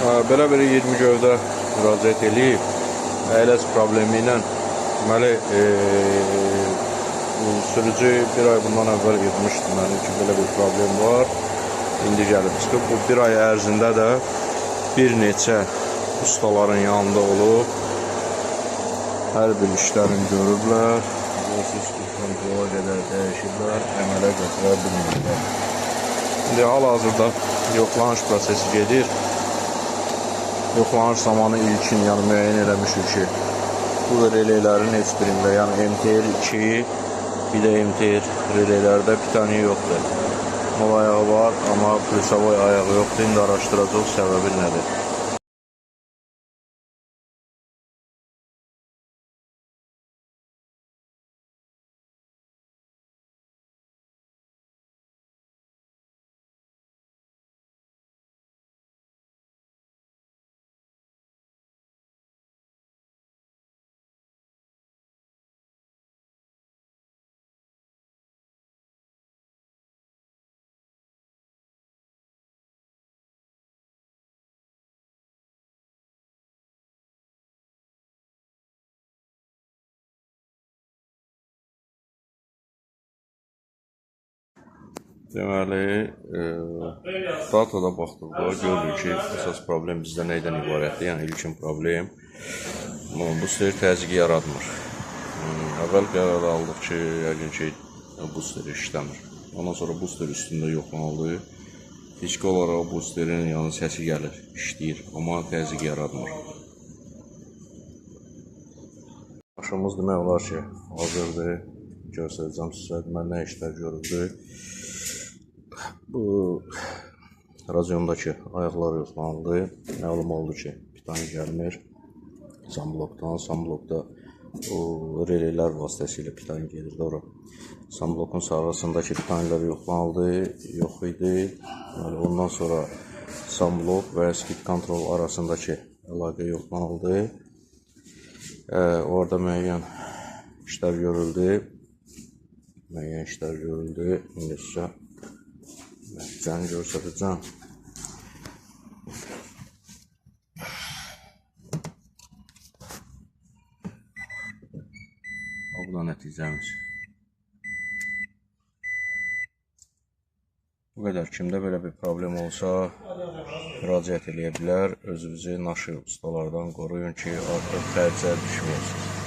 Belə bir 20 gövdə müraciət eləyib, əyləc problemi ilə. Deməli, sürücü bir ay bundan əvvəl yığmışdı məni ki, belə bir problem var. İndi gəlib çıxıb. Bu bir ay ərzində də bir neçə ustaların yanında olub, hər bir işlərini görüblər. Görürsünüz ki, kontrola qədər dəyişiblər, əmələ gətirə bilmirlər. İndi hal-hazırda yoxlanış prosesi gedir. Yoxlanış zamanı ilkin, yəni müəyyən eləmişik ki, bu releylərin heç birində, yəni MTR2, bir də MTR releylərdə pitaniya yoxdur. Nol ayağı var, amma plusavoy ayağı yoxdur. İndi araşdıracaq səbəbi nədir? Deməli, datada baxdıqda görürük ki, əsas problem bizdə neydən ibarətdir? Yəni, ilkin problem, booster təzyiqi yaratmır. Əvvəl qərar aldıq ki, yəqin ki, booster işləmir. Ondan sonra booster üstündə yoxlanıldı. Fiziki olaraq boosterin yəni, səsi gəlir, işləyir, amma təzyiq yaratmır. Maşınımız demək olar ki, hazırdır. Göstərəcəm sizə, deməli, nə işlər görüldü. Bu radyondakı ayaqlar yoxlanıldı. Məlum oldu ki, pitani gəlmir samblokdan. Samblokda o releylər vasitəsilə pitani gedirdi ora. Samblokun sağrısındakı pitanilər yoxlanıldı, yox idi. Ondan sonra samblok və skid kontrol arasındakı əlaqə yoxlanıldı. Orada müəyyən işlər görüldü. Müəyyən işlər görüldü. İndi sizə nəticəni göstərəcəm. Bu da nəticəmiz. Bu qədər. Kimdə belə bir problem olsa müraciət eləyə bilər. Özünüzü naşı ustalardan qoruyun ki, artıq xərcə düşməyəsiniz.